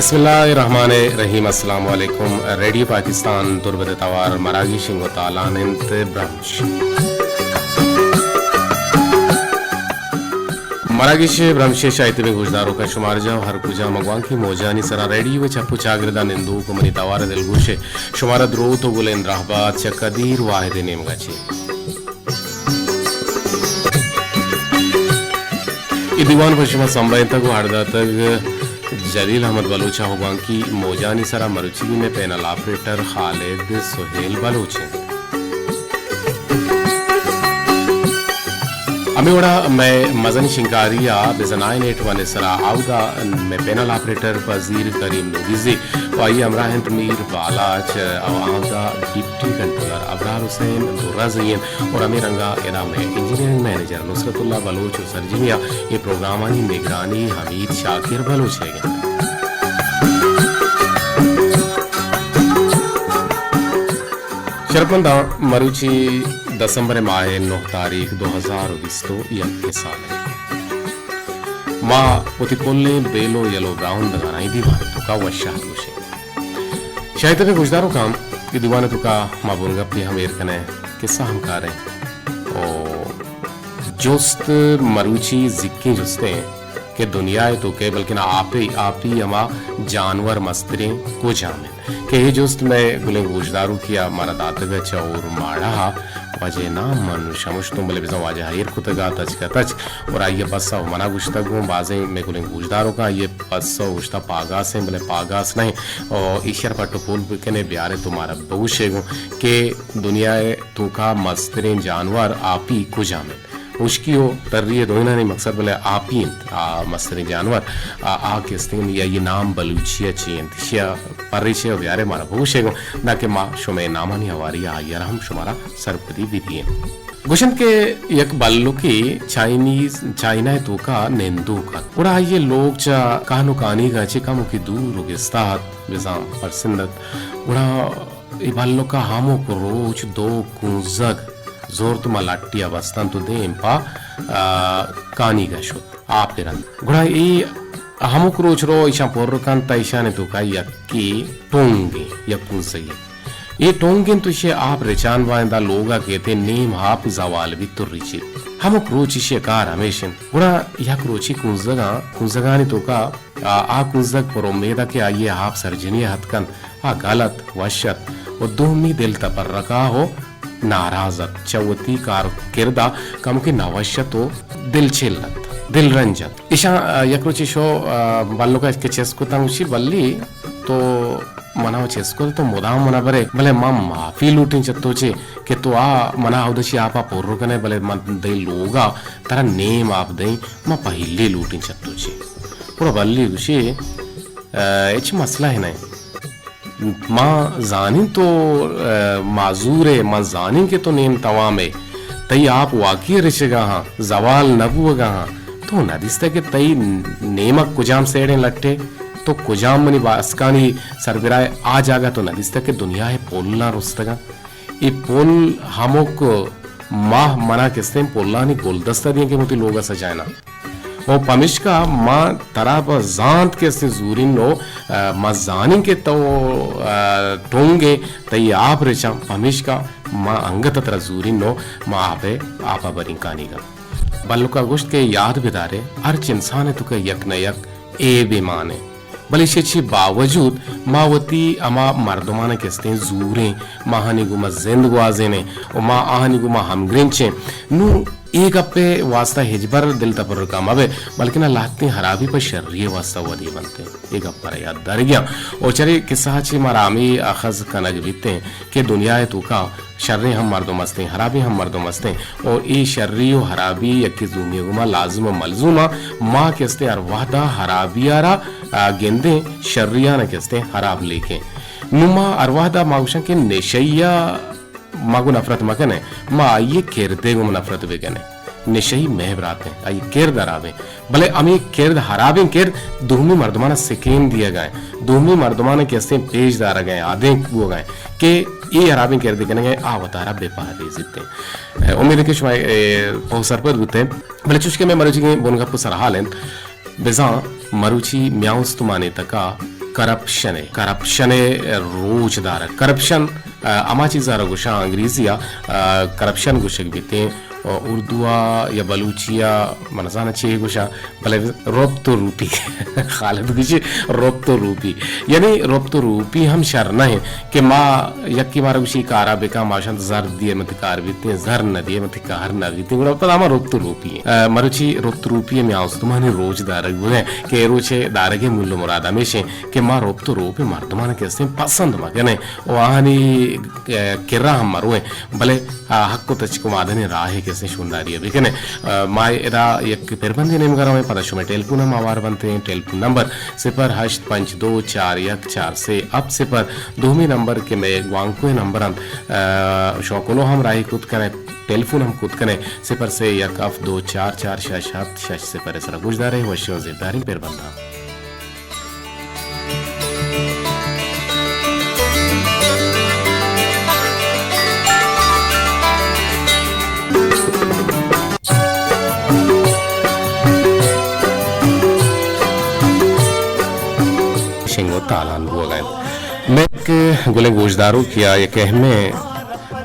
بسم اللہ الرحمن الرحیم۔ السلام علیکم۔ ریڈیو پاکستان دربد توار مراگش انگو تالان انت برمش۔ مراگش برمش شاید میں گوشداروں کا شمار جاؤ ہر کجا مگوان کی موجانی سرا ریڈیو چپ و چاگردا نندو کو منی توار دلگوش شمارا دروت و گلین رہبات چہ قدیر واحد نیمگا چے۔ اے دیوان پہ شما سمبھینتگ و ہڑداتگ جلیل احمد بلوچ ء ہوگوانکی موجانی سرا مروچی بھی مئے پینل آپریٹر خالد سہیل بلوچ انت۔ ہمے وڑا مئے مزنی شنکاری ء بزنائن ایٹ ون ء سرا آودا مئے پینل آپریٹر پذیر کریم نوریزی و آئی ہمراہ انت میر بالاچ و آودا ڈپٹی کنٹرولر ابرار حسین درازئی انت۔ اور ہمے رنگا ادا مئے انجینئرنگ منیجر نصرت اللہ بلوچ و سرجمی ء اے پروگرامانی نگرانی حمید شاکر بلوچ ئیگ انت۔ شرپمنداں، مروچی دسمبر ماہ نہ تاریخ دو ہزار و بیست و یک سال انت۔ ما وتی کلیں بیل و یل و براہندگاں آئی دیوان توکا وش آتک گوشیں۔ شاید تبے گوشداروکاں، اے دیوان توکا ما بنگپے ہم ایر کنیں، قصہ ہم کاریں۔ او جست مروچی زکیں جستیں کہ دنیا ء توکا بلکن آپی، آپی ہما جانور مستریں کجام انت کہ اے جست مئے گلیں گوشداروکیا مارا داتگ ء چہ اور ماڑہ ء واجہ نام من شمشتوں بلے بزاں واجہ ء ایر کتگ ء تچک ء تچک اور آئی ء پسہ منا گوشتگ گوں بازیں مئے گلیں گوشداروکاں آئی ء پسہ گوشتہ پاگاسیں بلے پاگاس نہ انت۔ او ایشی ء را پٹ و پول بکنے بیارے تو مارا بگوشے گوں کہ دنیا ء توکا مستریں جانور آپی کجام انت؟ ہشکی و تری ء دوئینانی مقصد بلے آپی انت، آ مستریں جانور، آ، آ کہ استیں یا یہ نام بلوچی ء چی انت؟ ایشی ء پریشے و بیارے مارا بگوشے گوں، دانکہ ما شمئے نامانی ہواری ء آئی ء را ہم شمارا سرپدی بدییں۔ گوشنت کہ یک بلکے چائنیز، چائنا ء توکا نندوک ات۔ گڑا آئی ء لوگ چہ کہن و کانیگاں چہ کموکے دور و گستا ات، بزاں پرسند ات۔ گڑا اے بلک ء ہمک روچ دو کنزگ زرت ماں لٹے ء بستنت و دیم پہ، آ، کانیگ ء شت، آپ ء رند۔ گڑا اے ہمک روچ رو ایشاں پر کنت تہ ایشانی توکا یکے ٹونگے، یک کنزگے۔ اے ٹونگ انت و ایشی آپ رچان بائیں دا لوگ ء کیت نیم آپ زوال بیت و رچیت۔ ہمک روچ ایشی کار ہمیش انت۔ گڑا یک روچے کنزگاں، کنزگانی توکا آ، آ کنزگ پر امید ء کہ آئی ء آپ سرجمی ء اتک کنت، آ گل ات، وش ات و دومی دل تپرکا و ناراض ات۔ چہ وتی کار و کرد ء کمکے نوش ات و دل چل ات، دل رنج ات۔ ایشاں، آ، یک روچے شو، آ، بلک ء کہ چست کتاں گوشی، بلی تو منا چست کت تو مدام منا برے، بلے من معافی لوٹیں چہ تو چے کہ تو آ منا اودشی آپ ء پر کنئے، بلے من دے لوگ ء ترا نیم آپ دئیں۔ ما پہلی لوٹیں چہ تو چے۔ گڑا بلی گوشی، آ، ہچ مسئلہ ہی نہ۔ ما زانیں تو، آ، معذور ئے، ما زانیں کہ تو نیم توام ئے۔ تئی آپ واقعی رچگا ہاں، زوال نہ بوگا ہاں۔ تو نہ دیستہ کہ تئی نیمگ کجام سیڑیں لٹے، تو کجام منی باسکانی سربرائے آ جاگہ تو نہ دیستہ کہ دنیا ء پلاں رستگاں۔ اے پل ہمک ماہ منا کستیں پلانی گلدستہ دیں کہ وتی لوگ ء سجائیناں۔ و پمیشکا ما ترا پہ زانت کستیں زورین و، آ، ما زانیں کہ تو، آ، ٹونگ ئے، تئی آپ رچاں، پمیشکا ما انگت ترا زورین و ما آپ ء، آپ ء بریں کانیگا۔ بلکا گوشت کہ یاد بدارے، ہرچ انسان ء توکا یک نہ یک عیبے مانے۔ بلے ایشی چی باوجود ما وتی ہما مردمان کستیں زوریں، ما آہانی گوما زند گوازینیں و ما آہانی گوما ہمگرنچیں۔ نوں اے گپ ء واسطہ ہچبر دل تپرکا مبے، بلکنا لہتیں ہرابی پہ شری ء واسطہ ودی بنت۔ اے گپ ء را یاد دارگیاں۔ و چرے قصہ ء چی مارا ہمے اخذ کنگ بیتیں کہ دنیا ء توکا شریں ہم مردم استیں، ہرابیں ہم مردم استیں۔ و اے شری و ہرابی یکے دومی گوما لازم و ملزوم آں۔ ما کہ استیں ہر وہدا ہرابی ء را، آ، گندیں، شریان کہ استیں ہراب لیکیں۔ نوں ما ہر وہدا ما گوشاں کہ نشئی ء ما گوں نفرت مکنیں، ما آئی کردے گوں نفرت بکنیں۔ نشئی مئے براتیں، آئی کرد ہرابیں۔ بلے ہمے کرد ہرابیں کرد دومی مردمانا سکین دیگا انت، دومی مردمانا کہ استیں پیش دارگا انت، آدینک بوگا انت کہ اے ہرابیں کرد کنگا انت، آ وتارا بہ پہریزیت۔ اے، امید کہ شما، اے، پہو سرپد بوتیں۔ بلے چوش کہ مئے مروچیگیں بنگپ و سرحال انت، بزاں مروچی میاں استمانی تکا کرپشن ءِ، کرپشن ءِ روچ دارگ۔ کرپشن، آ، ہما چیز ءَ را گوشاں انگریزی ءَ، آ، کرپشن گوشگ بیتیں، آ، اردو ءَ یا بلوچی ءَ من نزاناں چے گوشاں، بلے رپت و روپی۔ خالد گوشی رپت و روپی۔ یعنی رپت و روپی ہم شر نہ انت کہ ما یکے مارا گوشی کارا بکن، ما شانت زر دیئے متی کار بیتیں، زر نہ دیئے متی کار نہ بیتیں، گڑا پدا ہما رپت و روپی انت۔ آ، مروچی رپت و روپی ءِ میان استمانی روچ دارگ بوگیں کہ اے روچ ءِ دارگ ءِ مول و مراد ہمیش انت کہ ما رپت و روپ ءِ مردماں کہ استیں پسند مہ کنیں و آہانی، آ، کرا ہم مرویں، بلے، آ، حق و تچک و مادنیں راہے کہ استیں شونداری ءَ بکنیں۔ آ، ما ادا یک پربندے نیمگا رویں، پدا شمئے ٹیلیفون ہم آوار بنتیں۔ ٹیلیفون نمبر صفر ہشت پنچ دو چار یک چار سے ہفت صفر۔ دومی نمبر کہ مئے گوانکو ءِ نمبر انت، آ، شما کلوہ ہم راہی کت کنئے، ٹیلیفون ہم کت کنئے، صفر سے یک ہفت دو چار چار شش ہفت شش صفر ءِ سرا۔ گوشداریں، وشیں و زیبداریں پربنداں۔ شنگ و تالان بوگ ءَ انت۔ مئے یک گلیں گوشداروکے ءَ یک اہمیں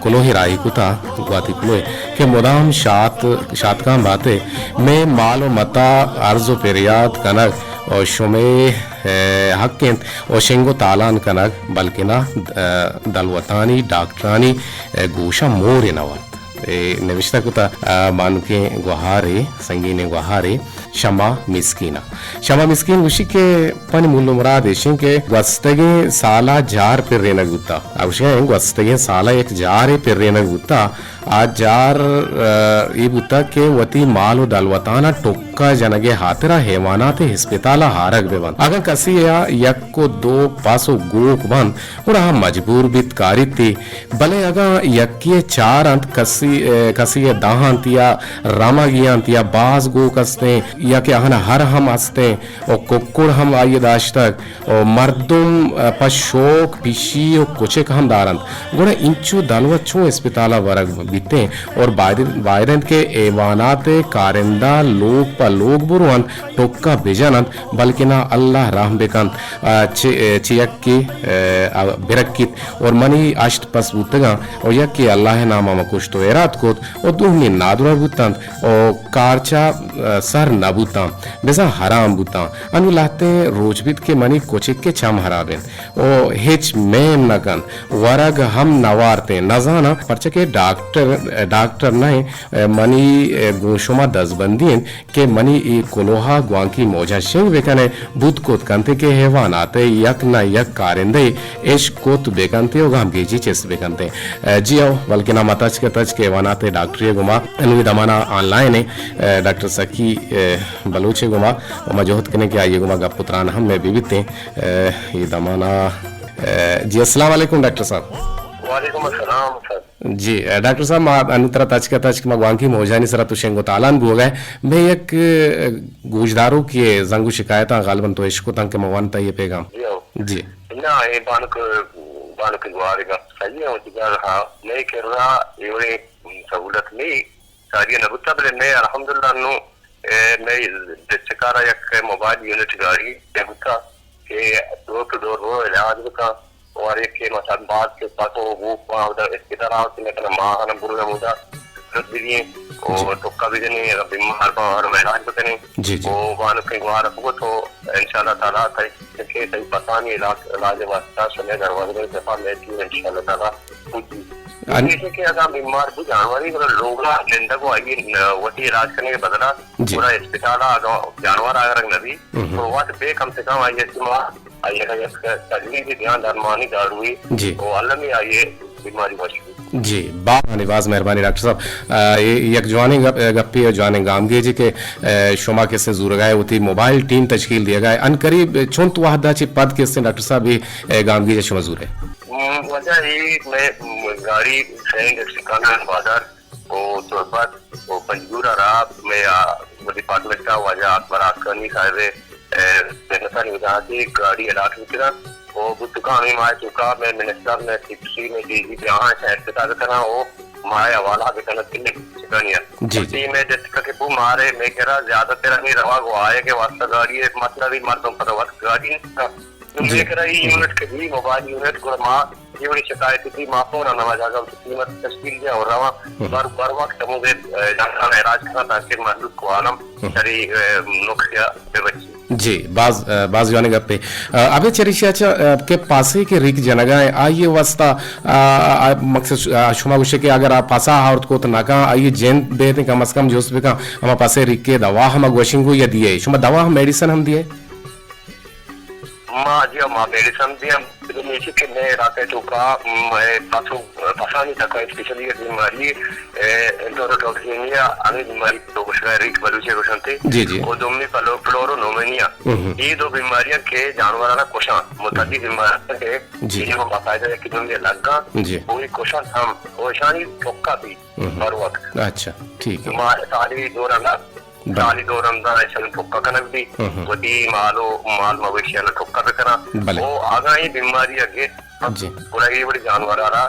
کلوہے راہی کتا، گواتی کلوہے کہ مدام شات، شاتکاں باتے، مئے مال و متا عرض و پریات کنگ و شمئے، اے، حق انت و شنگ و تالان کنگ، بلکنا، اے، دلوتانی ڈاکٹرانی، اے، گوشاں مورے نہ ورت۔ اے نوشتہ کتا، آ، بانکیں گوہارے، سنگینیں گوہارے، شما مسکینا۔ شما مسکین گوشی کہ پنی مول و مراد ایشیں کہ گوستگیں سالا جار پرینگ بوتا۔ آ گوشی کہ گوستگیں سالا یک جارے پرینگ بوتا۔ آ جار، آ، اے بوتا کہ وتی مال و دلوتانا ٹکا جنگے ہاترا حیوانات ہسپتالا ہارگ ببنت۔ اگاں کسی ءَ یک و دو پس و گوک بنت، گڑا آ مجبور بیت کاریتی۔ بلے اگاں یکے ءَ چار انت، کسی، اے، کسی ءَ دہ انت یا رمگی انت یا باز گوک استیں یا کہ آہاں ہر ہم استیں و ککڑ ہم آئی ءَ داشتگ و مردم، اے، پہ شوق پشی و کچک ہم دارنت، گڑا انچو دلوت چون اسپتال ءَ ورگ بیتیں؟ اور باید، باید انت کہ ایوانات ءِ کارندہ لوگ پہ لوگ برو انت، ٹکا بجن انت، بلکنا اللہ رحم بکنت، آ، چہ، چہ یکے، آ، برکیت۔ اور منی ہشت پس بوتگاں و یکے اللہ ءِ نام ءَ ما کشت و ایرات کت و دومی نادراہ بوتنت و کارچا، آ، سر نہ بوتاں، بزاں حرام بوتاں۔ انو لہتیں روچ بیت کہ منی کچک ءِ چم حراب انت و ہچ میم نہ کنت، ورگ ہم نہ وارتیں، نزاناں پرچا کہ ڈاکٹر، ڈاکٹر نہ انت، منی گوں شما دزبندی انت کہ منی اے کلوہا گوانکی موجاں شنگ بکنئے، بوت کت کنت کہ حیوانات ءِ یک نہ یک کارندہ اش کت بکنت و گامگیجی چست بکنت۔ جی او، بلکنا ما تچک تچک حیوانات ءِ ڈاکٹری گوما انوی دمانا آن لائن ایں، ڈاکٹر سکی بلوچ ءِ گوما، و ما جہد کنیں کہ آئی ءِ گوما گپ و تران ہم مئے ببیتیں۔ اے دمانا، جی السلام علیکم ڈاکٹر صاحب۔ وعلیکم السلام سر۔ جی، اے، ڈاکٹر صاحب، ما انی ترا تچک ءَ تچک ما گوانکی موجانی سرا تو شنگ و تالان بوگ ءَ ئے۔ مئے یک، اے، گوشداروکے ءِ زنگ و شکایتاں غالباً تو اشکتاں کہ ما ونت آئی ءِ پیغام۔ جی ہو۔ جی۔ نہ، اے بانک، بانک گوار ءِ گپ صحیح ہے، وتی گار ہا، مئے کرا اے وڑیں سہولت نی ساری نہ بوتا، بلے مئے الحمدللہ نوں، اے، مئے ڈسٹرکٹ ءَ را یک موبائل یونٹ گاڑی بوتا کہ ڈور ٹو ڈور رو علاج بکا۔ اور ایک کہ مثلاً بعض کے پاس وہ، وہ وہاں ادھر اسپتال آؤ کہ میں کنا ماں ہم برو ہم ادھر ضرورت بھی نہیں، جی۔ اور ٹکا بھی نہیں، اگر بیمار با اور علاج بھی کریں۔ جی، جی۔ وہ بانک گوار کو تو انشاءاللہ تعالیٰ تئی کہ تئی پسانی علاج، علاج واسطہ شمے دروازے دفعہ میں تھی انشاءاللہ تعالیٰ۔ جی۔ ان- جیسے کہ اگر بیمار بھی جانوری، مطلب لوگ نندگ و آئی وتی علاج کرنے کے بدلا جی۔ پورا اسپتال آ، اگر جانور اگر نبی، ہم۔ تو وقت بے کم سے کم آئی ایس ما آئی ءَ یک تجویزے دیاں درمانی داروی، جی۔ و المی آئی ءِ بیماری وش بیت۔ جی، باز مہربانی، باز مہربانی ڈاکٹر صاحب۔ آ، اے یک جوانیں گپ، گپے ءُ جوانیں گامگیجے کہ، آ، شما کسے زورگائے وتی موبائل ٹیم تشکیل دیگائے۔ ان قریب چنت وہدا چہ پد کسے ڈاکٹر صاحب اے، اے گامگیج شما زورے؟ م، وجہ اے مئے، م، گاڑی سینڈ سکانان بازار و تربت و پنجگور ءَ را مئے آ ڈپارٹمنٹ ءَ واجہ اکبر آسکانی صاحب ءِ، اے، محنتانی وجہ ءَ گاڑی الاٹ بوتگ ءُ بوتگ ہمے ماہ ءِ توکا مئے منسٹر، مئے سیکرٹری، مئے ڈی جی کہ آہاں شاید پتا بکناں و ماہ ءِ حوالہ بکناں کہ چکانی ءَ۔ جی، جی۔ وتی مئے ڈسٹرکٹ کہ بو مارے مئے کرا زیادہ تر ہمے روگ و آیگ ءِ واسطہ گاڑی ءِ مسئلہ بھی مردم پدا وت گاڑی نہ تو جی۔ مئے کرا اے یونٹ کہ بی، موبائل یونٹ، گڑا ما اے وڑیں شکایت بی، ما فوراً ہما جاگہ وتی ٹیم ءَ تشکیل دیاں اور رواں۔ ہم۔ بر، بر وقت ہمودا، اے، ڈاکٹراں علاج کناں تاکہ مہلوک و عالم ہم۔ شری، اے، نقص ءَ بہ بچی۔ جی، باز، اے، باز جوانیں گپے۔ اے، ابے چریشی ءَ چہ، اے، کہ پاسے کہ ریک جنگا ایں، آئی ءِ واسطہ، آ، آ، مقصد ش-، آ، شما گوشے کہ اگر آ پاسا آورت کت نہ کن، آئی ءِ جند بیت کم از کم جست بکن، ہما پاسے ریک ءِ دوا ہم گوشنگو یا دیئے؟ شما دوا ہم میڈیسن ہم دیئے؟ ما جی، ما میڈیسن دیاں، لیکن ایشی کہ مئے علاقہ توکا، مئے پاسو، پاسانی تکا اسپیشلی یک بیماری، اے، انٹروٹوکسیمیا، ہمیں بیماری تو گوشگا ریک بلوچی گوشنتے۔ جی، جی۔ و دومی پلو-، پلورونومینیا۔ ہم۔ اے دو بیماریاں کہ جانورانا کشاں، متعدی بیماریاں کہ جی۔ اے باقاعدہ یک دومی لگاں، جی۔ وہی کشاں ہم، و اشانی ٹکا بی ہم۔ ہر وقت۔ اچھا، ٹھیک ہے۔ ما سالی دو رنگا بلے۔ سالی دو رندا ایشانی ٹکا کنگ بی، ہم۔ وتی مال و مال مویشیانا ٹکا بکناں۔ بلے۔ او اگاں اے بیماری ءَ گیت، جی۔ گڑا اے وڑیں جانورارا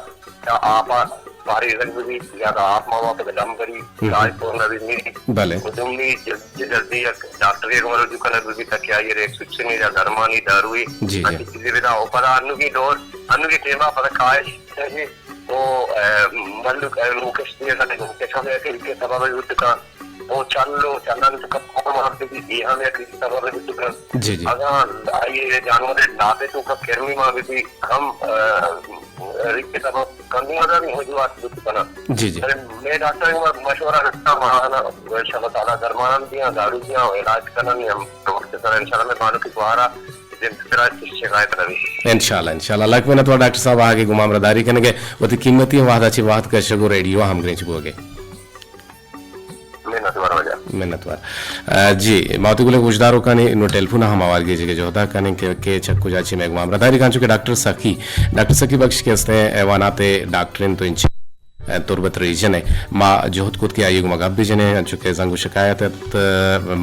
یا آپا پاریزگ بہ بی، یا اگاں آپ ما وت ڈم بری، ہم۔ چائے پورنا بی نی۔ بلے۔ و دومی جلدی جلدی یک ڈاکٹرے گوما رجوع کنگ بہ بی، تاکہ آئی ءَ یک سوچنے یا درمانی داروی، جی، جی۔ ہنچی چیزے بدا۔ و پدا انوگی دور، انوگی ٹیما پدا کاہش چاہیے۔ او، اے، مہلوک، اے، نوکش دیئے کنگ، نوکش ہم یک ریکے سبب بوت کن۔ او چل و چلانی تکا پور مار بی، اے ہم یک ریکے سبب بوت کن۔ جی، جی۔ اگاں آئی جانور لاپے توکا کرمی ما بی، ہم، اے، ریکے سبب کن۔ ادا بھی وجوہات بوت کن۔ جی، جی۔ بلے مئے ڈاکٹر ما مشورہ رکھتا، ما انشاءاللہ تعالی درمان ہم دیاں، دارو دیاں، علاج کنن ہم۔ تو سر انشاءاللہ مئے بانک گوارا دیم پترا چیز شکایت نہ بی۔ انشاءاللہ، انشاءاللہ۔ لک منت وار ڈاکٹر صاحب، آہگے گمامرداری کنگے، وتی قیمتی وہدا چہ وہد کشگ و ریڈیو ہمگرنچ بوگے۔ منت وار واجہ۔ منت وار۔ آ، جی، ما وتی گلیں گوشداروکانی نو ٹیلیفون ہم ہوار گیجگے جہدا کنیں کہ، کہ چہ کجا چہ مئے گمامرداری کن، چونکہ ڈاکٹر سخی، ڈاکٹر سخی بخش کہ استیں حیوانات ڈاکٹر انت تو انچ تربت ریجن ء ما جہد کت کہ آئی ء گوما گپ بجنیں، انچو کہ زنگ و شکایت ات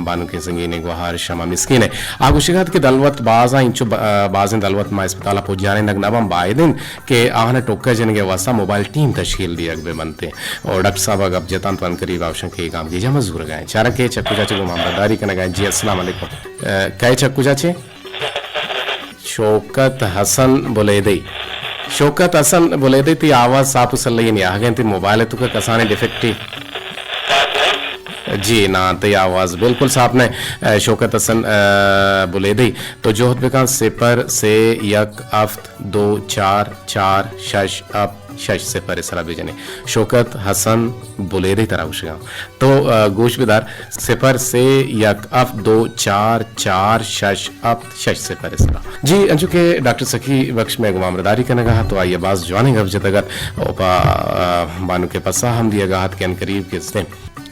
بانکیں سنگینیں گوہار شمع مسکین ء۔ آ گوشگ ات کہ دلوت باز ء انچو ب-، بازیں دلوت ما اسپتال ء پجارینگ نہ باں، باید انت کہ آہان ء ٹکہ جنگ ء واستہ موبائل ٹیم تشکیل دیگ بہ بنت۔ اور ڈاکٹر صاحب ء گپ جتاں تو انقریب آوشاں کہ اے گامگیج ء ما زورگ ء ایں۔ چاراں کہ چہ کجا چہ گوں ما ہمراہداری کنگ ء ایں۔ جی السلام علیکم۔ ء، کئے چہ کجا چہ؟ شوکت حسن بلیدی۔ شوکت حسن بلیدی، تئی آواز ساپ و سلئی نیاہگ انت، تئی موبائل ء توکا کسانیں ڈیفیکٹے؟ جی نا، تئی آواز بالکل ساپ نہ۔ ء، شوکت حسن، ء، بلیدی، تو جہد بکن صفر سے یک ہفت دو چار چار شش ہفت شش صفر ء سرا بجنے۔ شوکت حسن بلیدی ترا گوشگاں۔ تو، ء، گوش بدار، صفر سے یک ہفت دو چار چار شش ہفت شش صفر ء سرا۔ جی، انچو کہ ڈاکٹر سخی بخش مئے گوما ہمراہداری کنگا ات، تو آئی ء باز جوانیں گپ جتگ ات، او پہ، ء، بانک ء پسہ ہم دیگا ات کہ انقریب کہ استیں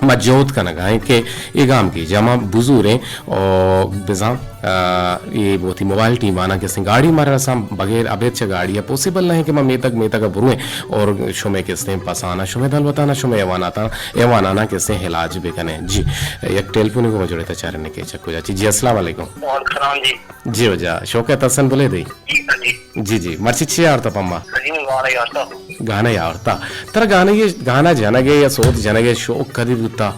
ما جہد کنگا ایں کہ اے گامگیج ء ما بزوریں او بزاں، ء، اے وتی موبائل ٹیم آناں کہ استیں گاڑی مارا رساں، بغیر ابید چہ گاڑی ء پوسیبل نہ ایں کہ ما میتگ میتگ ء برویں اور شمے کہ استیں پساناں، شمے دلوتاناں، شمے ایواناتاں، ایواناناں کہ استیں علاج بکنیں۔ جی، یک ٹیلیفونے گوں ما جڑتا چارنے کہ چہ کجا چی۔ جی، السلام علیکم۔ وعلیکم السلام جی۔ جی واجہ، شوکت حسن بلیدی۔ جی سر جی۔ جی جی، مرچی چی آورتا پما؟ سر جی، من گانا آورتا۔ گانا آورتا۔ ترا گانا یہ، گانا جنگے یا سوت جنگے شوق کدی بوتا؟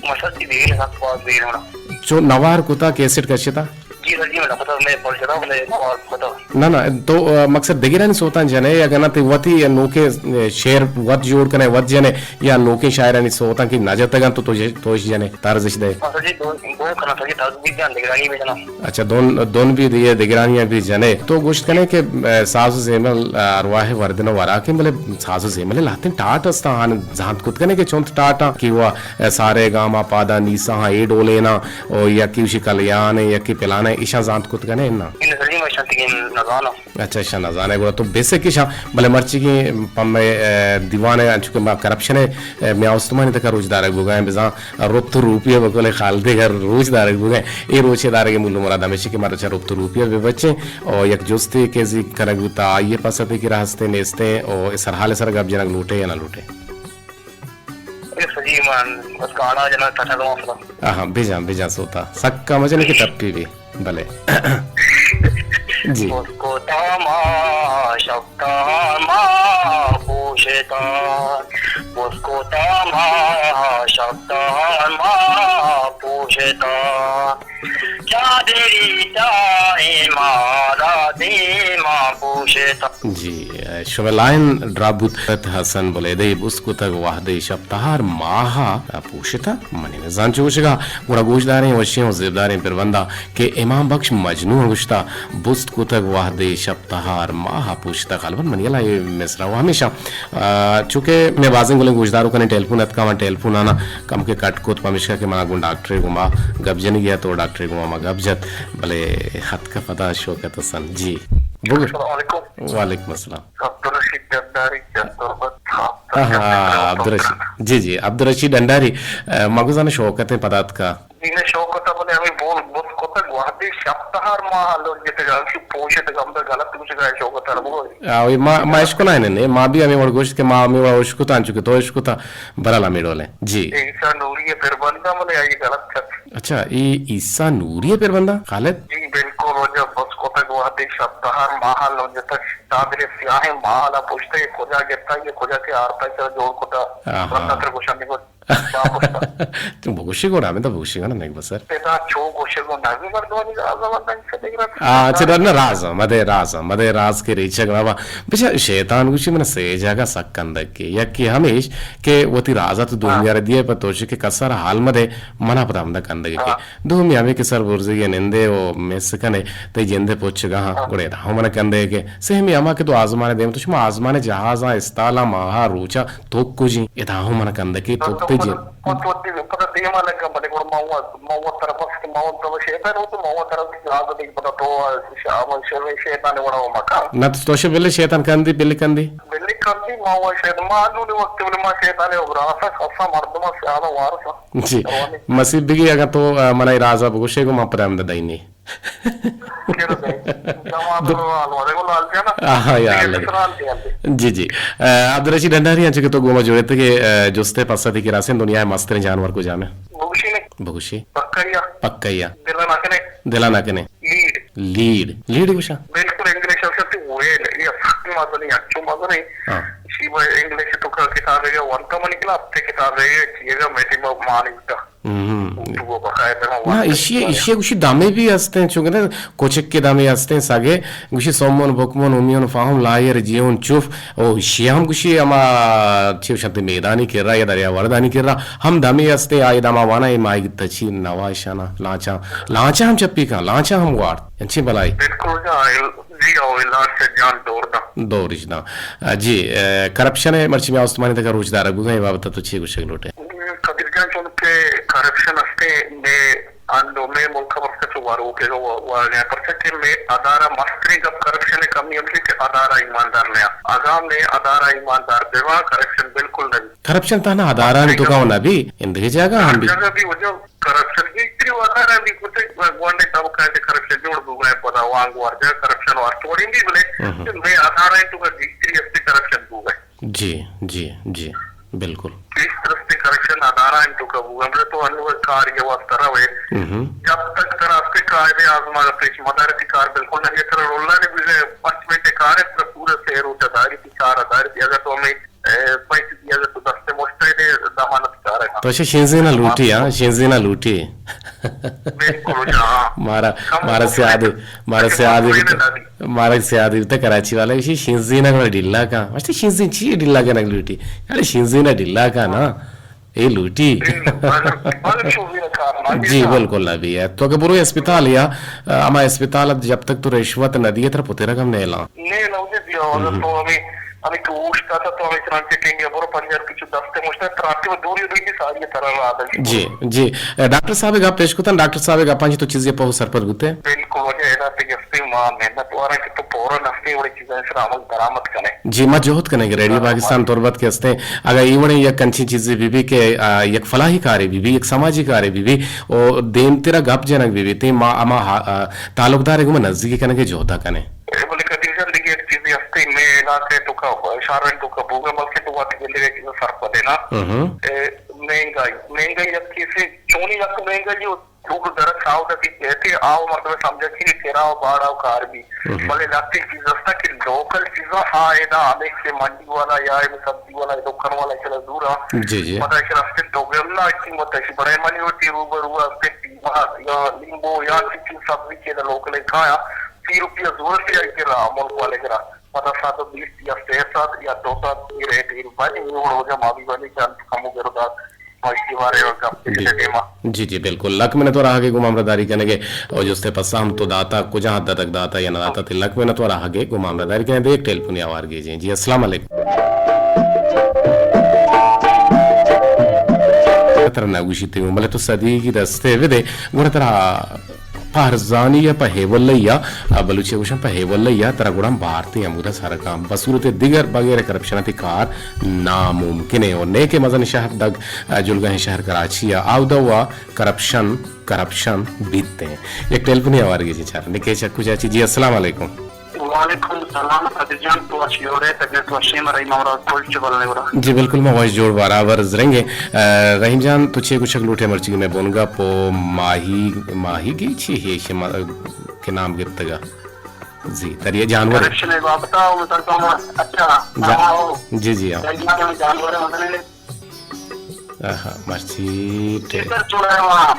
مستی دیگه سخت باز دیر ہونا۔ چو نوار کتا، کیسٹ کشتا؟ جی سر جی، من پتا میں پڑ جاتا، میں نوار کتا۔ نہ نہ، تو، ء، مقصد دگرانی سوتاں جنے یا گنا تے وتی یا نوکے، ء، شعر وت جوڑ کنے وت جنے یا نوکے شاعرانی سوتاں کہ نہ جتگاں تو تو توش جنے؟ طرزش دے۔ ہاں سر جی، دون، دون کنا سر جی، طرز بھی جان دگرانی بھی جنا۔ اچھا، دون، دون بھی دیے دگرانی بھی جنے۔ تو گوشت کنے کہ، ء، ساز و زیمل، ء، ارواح وردن و وراکیں، بلے ساز و زیمل لہتیں ٹاٹ استا آن زانت کت کنے کہ چونت ٹاٹاں کہ وہ، ء، سارے گاما پادا نیسا ہاں اے ڈولینا او یکی وشی کلیان یکی پلانے ایشاں زانت کت کنے نا؟ ان سر جی، میں شانتی نزانو۔ اچھا، ایشاں نہ زانے گڑا تو بے سکیشاں، بلے مرچیگیں پہ مئے، ء، دیوان ء انچو کہ ما کرپشن ء، ء، میا استمانی تکا روچ دارگ بوگا ایں، بزاں رپت و روپی ء بکل خالدے گر روچ دارگ بوگا ایں۔ اے روچ ء دارگ ء مول و مراد ہمیش کہ ما رچا رپت و روپی ء بہ بچیں او یک جستے کہ زی کنگ بوتا آئی ء پس ء کہ راہ ہستیں نیستیں او اے سرحال ء سر گپ جنگ لوٹے یا نہ لوٹے؟ اے سجی من بس گانا جنگ تھا تھا۔ آہاں، بجاں، بجاں سوتا۔ سکا مجنے کہ ٹپی بھی۔ بلے۔ جی۔ مسکوتاں ما شپتاں ما پوشتاں، مسکوتاں ما شپتاں ما پوشتا، چادری چائے مارا دیما پوشتا۔ جی، شمئے لائن ڈراپ بوت ات حسن بلیدئی بست کتگ وہدے شپ تہار ماہا پوشتا۔ منی نزان چو گوشگا، گڑا گوشداریں وشیں و زیبداریں پربندا کہ امام بخش مجنون گوشتا، بست کتگ وہدے شپ تہار ماہ پوشتگ۔ غالباً منی ہیالا اے مصرع و ہمیشاں، آ، چونکہ مئے بازیں گلیں گوشداروکانی ٹیلیفون اتکا، من ٹیلیفونانا کمکے کٹ کت، پمیشکا کہ منا گوں ڈاکٹرے گوما گپ جنگی ات و ڈاکٹرے گوما ما گپ جت، بلے اتکا پدا شوکت حسن۔ جی، بگوش۔ السلام علیکم۔ وعلیکم السلام۔ عبدالرشید ڈنڈاری، جندر بند۔ ہاں، ہاں، عبدالرشید۔ جی، جی، عبدالرشید ڈنڈاری، آ، ما گوزان شوکتیں پدا اتکا۔ دین شوکت ء بلے ہمے بول بت کتگ، وہدے شپ تہار ماہ لنجتگ، ہمشی پوشتگ، ہمدا غلط گوشگا ہے شوکت ء بگو۔ آ، وہی ما، ما اشکنائیں نے، ما بھی ہمیں وڑ گوشت کہ ما ہمیں وڑ اشکتاں، چونکہ تو اشکتا، برحال ہمیں ڈولیں۔ جی۔ عیسیٰ نوری ء پربندہ بلے آئی غلط کت۔ اچھا، اے عیسیٰ نوری ء پربندہ، خالد؟ جی، بالکل، وجہ بت کتگ، وہدے شپ تہار ماہ لنجتگ، چادر سیاہیں ماہ لا پوشتگ، کجا گتا، یہ کجا کے آرتا، چرا جوڑ کتا، آہا۔ بندہ تر گوشانی گوشت۔ تو بگوشی گڑا، ہمیں تو بگوشی گڑا، نیک بسر۔ ادا چو گوشگ و نبی مردمانی راز و نبی سے دیگر۔ آ، چہ در نہ راز، مدے راز، مدے راز کے ریچگ نہ با۔ بچا شیطان گوشی من سے جگہ سک کندگ کے۔ یکی ہمیش کہ وتی راز تو دنیا ر دیے پر توشی کے کسر حال مدے منا پدا ہمدا کندگ کے۔ ہاں۔ دومی ہمیں کہ سر برزگی نندے و مس کنے، تئی جندے پوچگا ہاں، ہاں۔ گڑے دا ہم من کندگ کے۔ سہمی ہما کہ تو آزمان دیم تو شما آزمان جہازاں استالاں ماہا روچا توک کجیں، ادا ہوں من کندگے توک تجیں۔ پت وتی پدا دیما لگا، بلے گڑا ما وت، ما وت طرف است، ما وت طرف شیطان وت، ما وت طرف جہاز دیگ پدا تو شام شیطان وڑا مکا۔ نہ تو شے بلے شیطان کندی، بلے کندی۔ بلے کندی ما و شیطان، ما نون وقت بلے ما شیطان و براسا خاصا مردم سیادا وارسا۔ جی۔ روانی۔ مسیح بگی اگاں تو، آ، منائی رازا بگوشے گو ما پدا ہمدا دئینی۔ کیوں نہیں؟ جماعت دو-، لال والے کو لال جانا۔ آہا، یا یہ اللہ۔ سرال کے آتے۔ جی، جی۔ آ، عبدالرشید ڈنڈاری، انچو کہ تو گوما جوڑ اتکے، آ، جستے پسا تئی کرا سیں دنیا ء مستریں جانور کجام ایں؟ بگوشی نے۔ بگوشی۔ پکا یا۔ پکا یا۔ دلا نہ کنے۔ دلا نہ کنے۔ لیڈ۔ لیڈ۔ لیڈ گوشا؟ بالکل انگلش ء ویل، یہ سخت مزنی، اچو مزنی۔ ہاں۔ شیبا انگلش تو کا کتاب ہے، ونتا منی کلا، ہفتے کتاب ہے، یہ چیئے گا، میٹنگ مانی ہوتا۔ ہم۔ اردو ء بقاعدہ ہم نہ، وانگ ایشی، کرتا۔ ایشی گوشی دمے بھی ہستیں، چونکہ نا، کوچک کے دمے ہستیں، ساگے گوشی سومون، بکمون، امیون، فاہم، لائر، جیون، چوف، او ایشی ہم گوشی ہما چی گوشنت میدانی کرا یا دریا وردانی کرا ہم دمے ہستیں، آئی دما وانا اے ماہی تچی نوا اشانا، لانچا، لانچا ہم چپی کن، لانچا ہم گوارت، انچی بلائی۔ بالکل جاہل۔ جی، او لانچ سے جان دور دا۔ دورش داں۔ آ، جی، آ، کرپشن ء مرچی مئے استمانی تک ء روچ دارگ بوگا، اے بابت ء تو چے گوشگ لوٹ ئے؟ قدیر جان، چون کہ کرپشن ہستے مئے انو مئے ملک ء پرچا چو وروک ء و-، وارگ ء پرچا کہ مئے ادارہ مستریں گپ کرپشن ء کمی ہمشی کہ ادارہ ایماندار نیا۔ اگاں مئے ادارہ ایماندار بہ باں، کرپشن بالکل نہ بی۔ کرپشن تہنا ادارہانی توکا و نہ بی، اندگہ جاگہ ہم بی۔ جاگہ بی وجہ کرپشن گیشتری واتر ء بی کتے گونڈیں طبقہ ء کرپشن جوڑ بوگا ء پدا وانگ وارجا کرپشن وارت وڑیں بی بلے ہم۔ مئے ادارہ ء توکا گیشتری ہستے کرپشن بوگا۔ جی، جی، جی، بالکل۔ گیشتر ہستے کرپشن ادارہ ء توکا بوگا۔ بلے تو انو کار یہ واسطہ روے۔ ہم۔ جب تک ترا ہستے قاعدے آزمانا پیش مدارتی کار بالکل نہ، یہ ترا رولا نے بھی پنچ منٹ کار ہے، ترا پورا سے روچا داری تھی، چار داری تھی۔ اگر تو ہمیں اے، پیسے دیا گئے تو دستے مشتئے دے ضمانت کارے نا۔ تو شے شینزینا لوٹی، ہاں، شینزینا لوٹی۔ بالکل، ہاں۔ مارا، کم مارا لوگ سیادی، مارا کم سیادی لوگ بیتا، نہ دی۔ مارا سیادی بیتا کراچی والا، شی شینزینا گڑا ڈلا کا۔ مشتی شینزین چی ڈلا کا نگ لوٹی؟ یعنی شینزینا ڈلا کا نا۔ اے لوٹی۔ بالکل، بالکل، شینزینا کار نا، جی، نا۔ بالکل نہ بھی ہے۔ تو کہ برو اسپتال یا، اما اسپتال جب تک تو رشوت نہ دیے، ترا پترگ ہم نیلا۔ نیلا، مجھے دیا، اگر تو ہمیں ہمے کہ اوشتاتا تو ہمے چنانچہ ٹینگے برو پنجاہ روپی چو دست مشتا تراتے و دوری دوری ساری ترا را دل۔ جی، جی۔ اے، ڈاکٹر صاحب گپ پیش کتن، ڈاکٹر صاحب گپاں چی تو چیزے پہو سرپد بوتے؟ بالکل، وجہ ادا تے گستے ما محنت وارا کہ تو پورا نفتے وڑے چیزیں سر عمل درآمد کنے۔ جی، ما جہد کنے کہ ریڈیو پاکستان تربت کے ہستے، اگر ای وڑے یک انچی چیزے بی بی کہ، آ، یک فلاحی کارے بی بی، یک سماجی کارے بی بی، او دیم تیرا گپ جنگ بی بی، تے ما اما ہا-، آ، تعلقدار گما نزدیکی کنے کہ جہدا کنے۔ اے بلے قدیر جان، دگہ یک چیزے ہستے، مئے علاقہ ء توکا، شہرانی توکا بوگا، بلکہ تو وت گندگ ء چیزا سرپد ئے نا۔ ہم۔ اے مہنگائی، مہنگائی یک چیزے، چونی یک مہنگائی و تو کو درد ساو دا کہ کہتے آو مردم سمجھا کہ کرا و باڑا و کار بھی۔ بلے لہتے چیز استا کہ لوکل چیزاں آ ادا ہمیں سے منڈی والا یا اے سبزی والا، اے دکان والا چلا دورا۔ جی، جی۔ مطلب کہ رستے تو گرنا کی مطلب کہ برائے منی ہوتی روبرو استے پیما یا لیمبو یا کسی سبزی کے لوکل کھایا، سی روپیہ زور سے آئی کرا ملک والے کرا۔ پدا سد و بیست یا سئے سد یا دو سد، اے ریٹ ایر بنی، اے وڑ وجہ ما بھی بنی چند کمو گردار، ما اشی بارے گپ جی۔ ٹیما۔ جی، جی، بالکل۔ لک منت وار آہگے گوں ہمراہ داری کنگے۔ او جستے پسا ہم تو داتا، کجا حد تک داتا یا نہ داتا، تے لک منت وار آہگے گوں ہمراہ داری کنگے۔ دے یک ٹیلیفونی آوار گیجیں۔ جی، السلام علیکم۔ ترا نہ گوشی تے، بلے تو صدیقی دستے بدے، گڑا ترا پہ ارزانی یا پہ ہیولئی یا، آ، بلوچی گوشن پہ ہیولئی یا، ترا گڑا بھارتی ہمودا سر کن۔ بصورت دیگر بغیر کرپشن تی کار ناممکن ہے۔ اور نیکہ مزن شہر دگ، آ، جلگہ شہر کراچی یا، آودا وا کرپشن، کرپشن بیت ہیں۔ یک ٹیلیفونی آوار گیجیں چار، نکے چکو چاچی۔ جی، السلام علیکم۔ وعلیکم السلام، قادر جان، تو اچ جوڑ ہے، طبیعت وشی، مرئی ممراز پول چبل نے گڑا۔ جی بالکل، ما وش جوڑ برابر زرنگیں۔ آ، رحیم جان، تو چے گوشگ لوٹے مرچی میں بونگا پو ماہی، ماہی گی چی ہے شما کہ نام گپتگا؟ جی، دریا جانور۔ کرپشن ہے بابتا، وہ تو کم اچھا، جا-، ہاں، وہ جی، جی، ہاں۔ دریا میں جانور ہے، مطلب آہا، مرچی ٹے- چیزا چونا ما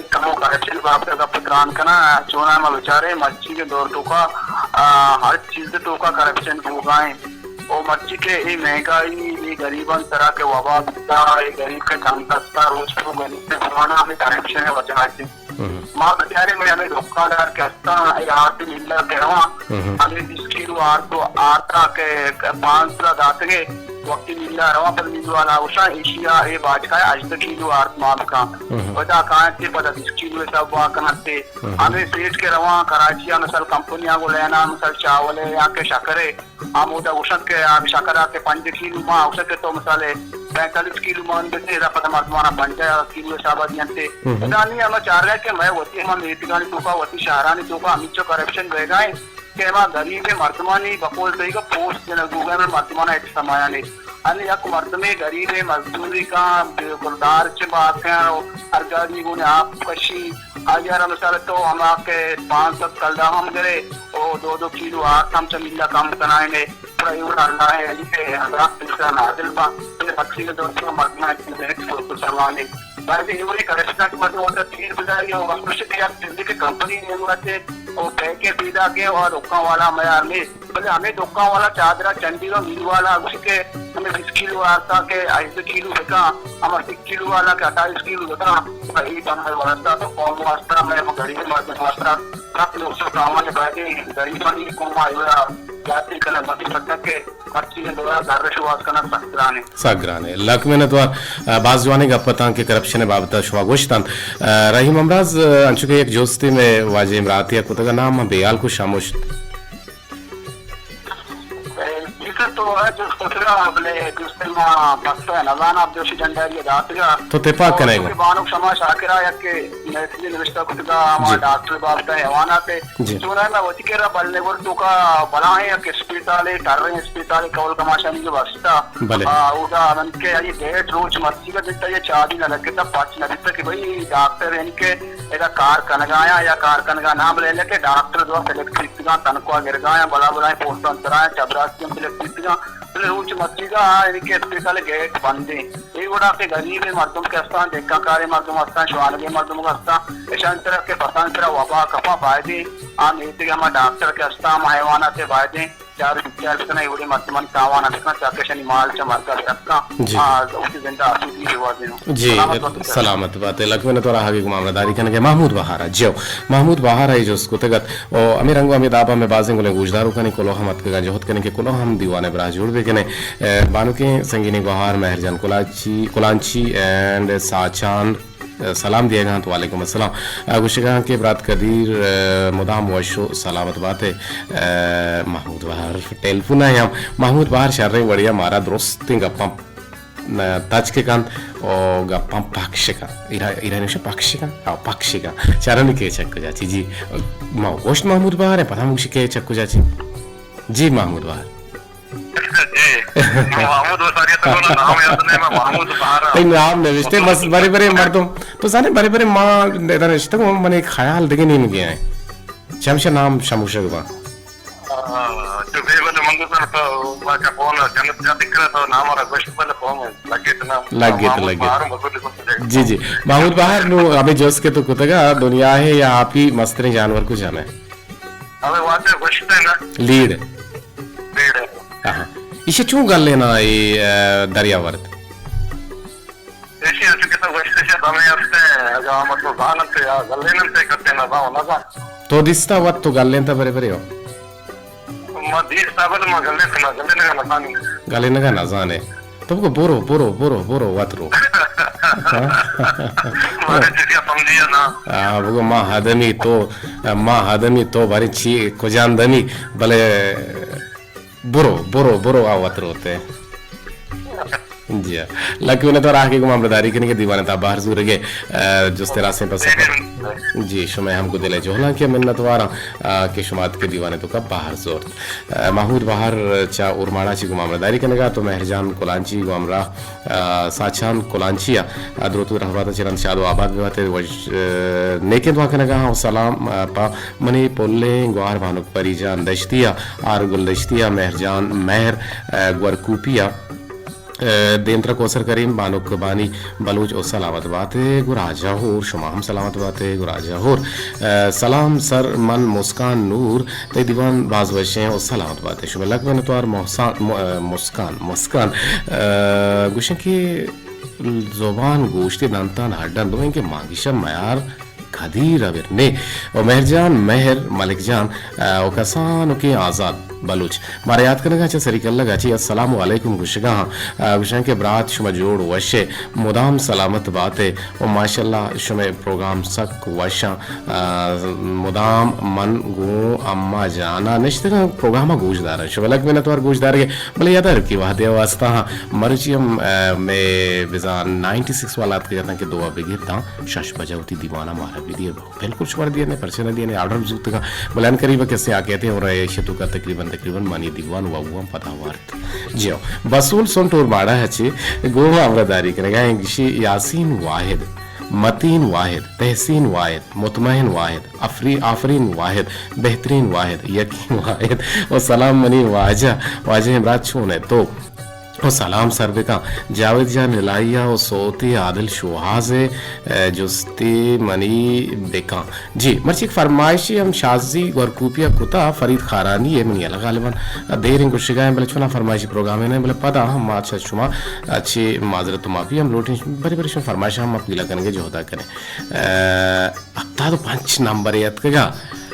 کمو کرپشن بابت گپ تران کنا، چونا ما بچارے مرچی کے دور توکا، آ، ہر چیز توکا کرپشن بوگائیں۔ او مرچی کے اے مہنگائی، اے غریبان سرا کے وبا بیتا، اے غریب کے تنگ دستا روز تو غریب کے زمانہ ہمیں کرپشن ہے وجہ سے۔ ما بچارے میں ہمیں دکاندار کے ہستاں، اے آرت ملا کے رواں، ہمیں بیس کلو آرت و آرتا کے پانچ سو داتگے، وقتی ملا رواں، پد مل والا گوشاں، ایشیا اے باجکا ہے ہژدہ کلو آرت ما بکاں۔ پدا کائیں تے پدا بیس کلو حساب وا کناں تے۔ ہمیں سیٹ کے رواں، کراچی آ مثال کمپنی آ گو لینا، مثال چاول ہے یا کہ شکر ہے، ہمودا گوشنت کہ آ شکر آ کہ پنج کیلو ما گوشنت کہ تو مثال پینتالیس کیلو ما بتے، ادا پدا مردمانا پنجاہ کیلو حسابا دینتے۔ ادا نی ہما چارگا کہ مئے وتی ہما میتگانی توکا، وتی شہرانی توکا ہمیچو کرپشن بیگا ہیں کہ ہما غریب مردمانی بقول تئیگا پوسٹ جنگ بوگا، ہمے مردمانا ہچ سمایا نے۔ انی یک مردمے غریبے مزدوری کاں، بے گلدار چہ باسکاں، ہر گاڑی گونے آپ کشی، آئی ء را مثال تو ہما کہ پانچ سد کلدار ہم گرے، او دو دو کیلو آرت ہم چہ ملا کم کنائینے، گڑا اے وڑا اللہ ء علی ء عذاب ترسا نازل با، اے بخشی کے دوستوں مردماں کی نیکسٹ کو سروانے۔ بلکہ اے وڑی کرشنا کہ مردم وتا تیر بداری او وقت کہ یک چیزی کہ کمپنی نیمگا تے او پیکے پیدا کے او دکان والا میار نے، بلے ہمے دکان والا چادرا چنڈی و میل والا گوشی کہ ہمے بیس کیلو آرتا کہ ہژدہ کیلو بکاں، ہما سی کیلو والا کہ اٹھائیس کیلو بکاں، اے بنا واسطہ تو قوم واسطہ، میں غریب مردم واسطہ سخت نقصان تاوان بایدیں، غریبانی قوم آ ایرا جاتی کنے مدد سکتے کہ ہر چیز دورا در شواز کنا سخت گرانے۔ سک گرانے۔ لک منت وار، ء، باز جوانیں گپ اتاں کہ کرپشن ء بابت ء شما گوشت انت۔ ء، رحیم امراض، ء، انچو کہ یک جستے میں واجہ امراتی ء کتگ ء نام من بیال کو شمشت۔ ء، جسے تو ہے جست کتگا، بلے جستے ما بخت ہے نزان آپ دوشی ڈنڈاری داتگا۔ تو تپاک تو کنے گو۔ بانک شما شاکرا یک کہ میسج نوشتہ کتگا، ہما جی۔ ڈاکٹر بابت ء حیوانات ء۔ جی۔ چوناہا مئے وتی کرا بل نگور توکا بلاہیں یک اسپیتالے، ٹریں اسپیتالے کول کماشانی جو بخشتا۔ بلے۔ آ، اودا من کہ آئی گیٹ روچ مرچیگا دیتا، یہ چابی نہ لگتا، پچ نہ بیتا کہ بھئی ڈاکٹر ان کے ادا کار کنگا یا، یا کار کنگا نہ، بلے کہ ڈاکٹر دو سلیکٹ بیتگاں، تنخواہ گرگا یا، بلا بلائیں پوسٹاں سرا یا، چبراستی ہم سلیکٹ بیتگاں، بلے روچ مرچیگا آ، یعنی کہ اسپیتال گیٹ بندیں۔ اے وڑا کہ غریب مردم کہ استاں، دہکان کاریں مردم استاں، شوانگیں مردم استاں، اشان سرا کہ پسان سرا وبا کپاں، بایدیں آ میتگ ہما ڈاکٹر کہ استاں، ہما حیوانات بایدیں چار بچار بکناں، اے وڑیں مردمانی تاوان بکناں، تاکہ اشانی مال چہ مرگا برکاں، جی۔ آ، وتی زندہ آسودگی بوازیناں۔ جی، سلامت بات۔ سلامت بات۔ لک منت وار آہگے گوں ہمراہ داری کنگے محمود بہار ء۔ جیو، محمود بہار ء اے جست کتگ ات۔ او ہمے رنگ و ہمے دابا میں بازیں گلیں گوشداروکانی کلوہ ہم اتکگاں، جہد کنیں کہ کلوہ ہم دیوان ء براہ جوڑ بہ کنیں۔ ء، بانکیں سنگینیں گوہار مہرجان کلانچی، کلانچی اینڈ ساچان، ء، سلام دیگ انت۔ وعلیکم السلام۔ ء، گوشگاں کہ برات قدیر، ء، مدام وش و سلامت بات ء۔ ء، محمود بہار ٹیلیفون ء ہم، محمود بہار شریں وڑیا مارا درستیں گپاں تچک کنت و گپاں پکش کنت۔ ایرا، ایرانی گوشاں پکش کنت؟ آ، پکش کنت۔ چارانی کیچ ء کجا چی؟ جی، ما گوشت محمود بہار ء، پدا ہم گوشی کیچ ء کجا چی؟ جی، محمود بہار۔ جی، محمود بہار، یہ تو نام یاد نہیں، میں محمود بہار ہوں۔ تئی نام نوشتے، بس برے برے مردم تو زانے، برے برے ما ادا نشتگ اوں، من ایک خیال دگہ نیمگے آئیں۔ چمشا نام شموشگ باں۔ آ، چو بے بلے من گوشاں تو ما چا فون جنت جا دکرا تو نام را گوشت بلے فون لگے تو نام لگے تو محمود لگے۔ بہار بزرگ کو۔ جی، جی۔ محمود بہار نو ہمیں جست کہ تو کتگا دنیا ہے یا آپی مستریں جانور کو جانے؟ ہمیں واجہ گوشت ہے نا۔ لیڑ۔ لیڑ ہے۔ ہاں۔ اسے چون گل لینا اے، آ، دریا ورد؟ ایشی است کہ تو گوشت شہ دمے است، اگاں مطلب زانت یا گلیننت کتے نہ زان، نہ زان۔ تو دیستا وت تو گلینتا برے برے ہو؟ ما دیستا بل ما گلینت نہ، گلینگا نہ زانی۔ گلینگا نہ زانے۔ تو بگو برو، برو، برو، برو، وت رو۔ مارے چیزیا سمجھیا نا۔ آ، بگو ما ہدمی تو، ما ہدمی تو بارے چی کجان دمی، بلے برو، برو، برو، آ وت روتے۔ جی ہاں۔ لکھ منت وار آ کہ گوں ہمراہداری کنگے، دیوان تا بہر زورگے، آ، جست راستیں پسہ۔ جی، شمئے ہم گوں دل ءِ جہلانکی ءَ منت واراں، آ، کہ شما اتکے دیوان توکا بہر زورت۔ آ، محمود بہار چہ اورماڑا چی گوں ہمراہداری کنگا، تو مہرجان کلانچی گوں ہمراہ، آ، ساچان کلانچی ءَ، آ، دروت و رحمت چہ رند شاد و آباد ببات، وش، آ، نیکیں دعا کنگا ہاں و سلام، آ، پہ منی پلیں گوہار بانک پری جان دشتی ءَ، آر گل دشتی ءَ، مہر جان مہر، آ، گورکوپی ءَ، آ، دیمترا کوثر کریم، بانک بانی بلوچ و سلامت بات ئے گوں راجہ ہور، شما ہم سلامت بات ئے گوں راجہ ہور۔ آ، سلام سر، من مسکان نور، تئی دیوان باز وشیں و سلامت بات ئے۔ شما لک منتوار محسان، م-، آ، مسکان، مسکان، آ، گوشن کہ زبان گوشتی دنتان ہڈن دوئیں کہ مانگیشا میار کدی ربر نے۔ و مہر جان، مہر ملک جان، آ، و کسانکیں آزاد بلوچ مارا یات کنگا چہ سری کلگا چی السلام علیکم گوشگا ہاں۔ آ، گوشاں کہ برات شما جوڑ وش ئے، مدام سلامت بات ئے و ماشاءاللہ شمئے پروگرام سک وشاں۔ آ، مدام من گوں اما جانا نشتگاں پروگراما گوش داراں۔ شما لک منتوار گوش دارگے، بلے یاد رکھی وہدے واسطہ ہاں۔ مروچی ہم، آ، مئے بزان نائنٹی سکس والا اتکگ اتاں کہ دو ءَ بگر داں شش بجہ وتی دیوانا مارا بدئے۔ بالکل شمارا دیئے نہ، پرچہ نہ دیئے نہ، آرڈر زوتگاں۔ بلے ان قریب کسے آ کہتے اور ایشی توکا تقریباً، تقریباً منی دیوان و اوان پدا وارت۔ جی ہو، بسول سنٹ اور ماڑا ہچے گوں ہمراہداری کنگا ہیں، گشی یاسین واحد، متین واحد، تحسین واحد، مطمئن واحد، افری-، آفرین واحد، بہترین واحد، یقین واحد۔ و سلام منی واجہ، واجہ امراض چون ہے تو؟ و سلام سر بکن۔ جاوید جان الہی ءَ و سوتی عادل شوہاز ءَ، اے، جستی منی بکن۔ جی، مرچی یک فرمائشی ہم شازی گورکوپی ءَ کتا، فرید خارانی ءَ منی اللہ غالباً دیریں گوشگا ہیں، بلے چونا فرمائشی پروگرام ہے نہیں، بلے پدا ہم ما چہ شما اچھی معذرت و معافی ہم لوٹیں، بری بری شما فرمائش ہم ما پیلا کنگے جہدا کریں۔ اے، ہپتاد و پنچ نمبر اتکگا،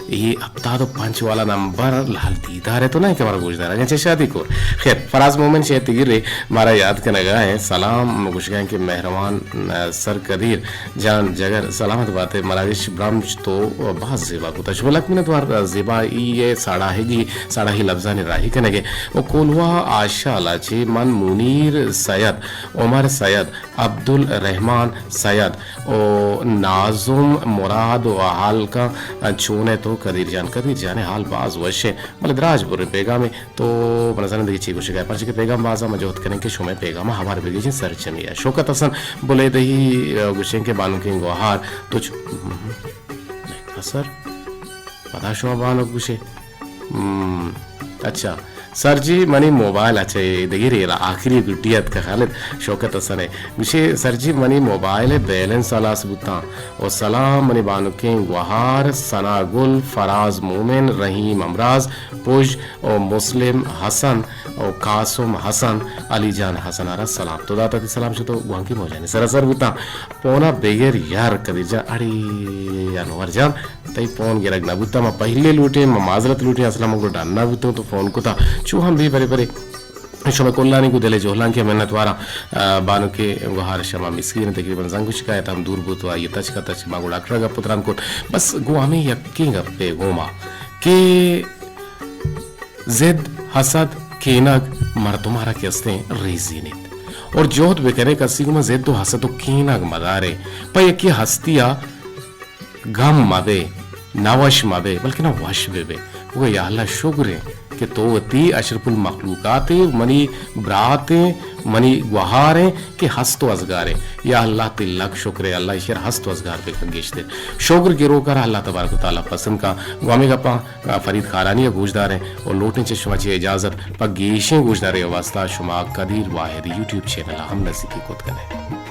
اے ہپتاد و پنچ والا نمبر لال دیدار ہے تو نہیں کہ ہمارا گوشدار اگن چہ شادی کور۔ خیر، فراز مومن شے تگیر مارا یاد کنگا ہیں۔ سلام گوشگا ہیں کہ مہروان، آ، سر قدیر جان جگر سلامت بات ہے۔ مراگش برمج تو باز زیبا کتا۔ شما لک منت وار زیبائی ہے، ساڑاہگی، ساڑاہی لفظانی راہی کنگے۔ و کولوا آشالا چے من منیر سید، عمر سید، عبدالرحمن سید و ناظم مراد و حال کن چون ہے تو قدیر جان؟ قدیر جان حال باز وش ہے، بلے دراج برے پیغامے تو من زاناں دگہ چی گوشگا ہے، پرچہ کہ پیغام بازا ما جہد کنیں کہ شمئے پیغام ہبر بگیجیں سرجمی ہے۔ شوکت حسن بلیدہی، آ، گوشیں کہ بانکیں گوہار تو چ-، سر پدا شما بانک گوشے۔ ہم، اچھا۔ سر جی، منی موبائل، اچھا، اے دگہ ریلا آخری گڈی اتک خالد شوکت حسن ہے۔ گوشے، سر جی، منی موبائل بیلنس ہلاس بوتاں۔ و سلام منی بانکیں گوہار، ثنا گل، فراز مومن، رحیم امراض، پژ و مسلم حسن و قاسم حسن، علی جان حسن ءَ را سلام۔ تو داتا تئی سلام شتو گوانکی موجانی سرا سر بوتاں۔ پونا بگر یار قدیر جان، اڑے انور جان، تئی پون گرگ نہ بوتا، ما پہلے لوٹیں، ما معذرت لوٹیں، اصلا ما گڑا ڈن نہ بوتوں، تو فون کتا، چو ہم بی برے برے۔ شما کلانی گو دل جہلان کے منت واراں، آ، بانو کے گوہار شما مسکین تقریباً زنگ شکایت ہم دور بوت و آئی تچکا تچک ما گڑا اکڑا گپ تران کت۔ بس گو ہمیں یکیں گپے گوما کہ زد، حسد، کینگ مردم ءَ را کہ استیں ریزینیت۔ اور جہد بکنے کسی گوما زد و حسد و کینگ مدارے۔ پہ یکی ہستی ءَ گم مبے، نہ وش مبے، بلکنا وش ببے۔ بگو یا اللہ شگریں، کہ تو وتی اشرف المخلوقات ئے، منی برات ئے، منی گوہار ئے کہ ہست و ازگار ئے۔ یا اللہ، تئی لک شکر ئے، اللہ ایشی ءَ را ہست و ازگار بکن گیشتر۔ شگر گروک ءَ را اللہ تبارک و تعالی پسند کن۔ گوں ہمے گپاں، آ، فرید خارانی ءَ گوشدار ایں و لوٹیں چہ شما چہ اجازت، پہ گیشیں گوشدارے ءِ واسطہ شما قدیر واحد یوٹیوب چینل ءَ ہم نزیکی کت کن ئے۔